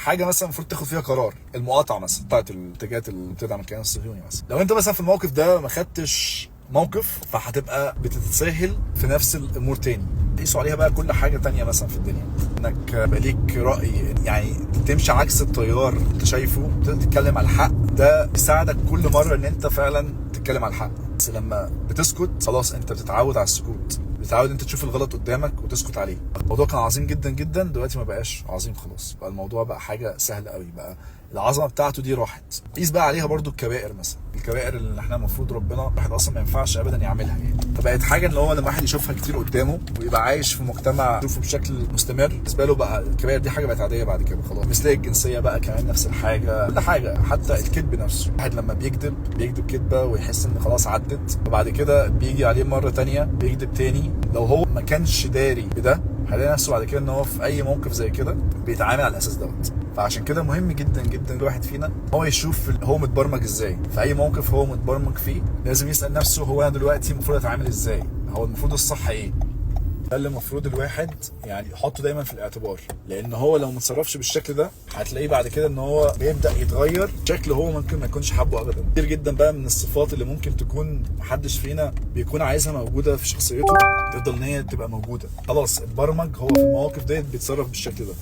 حاجة مثلا المفروض تاخد فيها قرار، المقاطعة مثلا بتاعت الاتجاهات اللي بتدعم الكيان الصهيوني مثلا، لو انت مثلا في الموقف ده ما خدتش موقف فهتبقى بتتساهل في نفس الامور تاني. قيسوا عليها بقى كل حاجة تانية مثلا في الدنيا، انك يبقى ليك راي، يعني تمشي عكس التيار انت شايفه، تتكلم على الحق، ده بيساعدك كل مرة ان انت فعلا تتكلم على الحق. بس لما بتسكت خلاص انت بتتعود على السكوت، بتتعود انت تشوف الغلط قدامك وتسكت عليه. الموضوع كان عظيم جدا جدا، دلوقتي ما بقاش عظيم خلاص، بقى الموضوع بقى حاجة سهلة قوي، بقى العظمة بتاعته دي راحت. قيس بقى عليها برضو الكبائر مثلا، الكبائر اللي احنا المفروض ربنا الواحد اصلا ما ينفعش ابدا يعملها يعني، فبقت حاجة اللي هو لما واحد يشوفها كتير قدامه ويبقى عايش في مجتمع يشوفه بشكل مستمر، بالنسبة له بقى الكبائر دي حاجة بقت عادية بعد كده خلاص. مثلية الجنسية بقى كمان نفس الحاجة، كل حاجة، حتى الكذب نفسه، الواحد لما بيكذب بيكذب كذبه ويحس ان خلاص عدت، وبعد كده بيجي عليه مرة تانية بيكذب تاني. لو هو ما كانش داري بده هيلاقي نفسه بعد كده ان هو في اي موقف زي كده بيتعامل على الاساس دوت. فعشان كده مهم جدا جدا الواحد فينا هو يشوف هو متبرمج ازاي في اي موقف هو متبرمج فيه، لازم يسال نفسه هو انا دلوقتي المفروض اتعامل ازاي، هو المفروض الصح ايه. ده اللي المفروض الواحد يعني يحطه دايما في الاعتبار، لان هو لو ما اتصرفش بالشكل ده هتلاقيه بعد كده ان هو بيبدا يتغير شكل هو ممكن ما يكونش حابة ابدا. كتير جدا بقى من الصفات اللي ممكن تكون محدش فينا بيكون عايزها موجودة في شخصيته تفضل ان هي تبقى موجودة، خلاص اتبرمج هو في المواقف ديت بيتصرف بالشكل ده.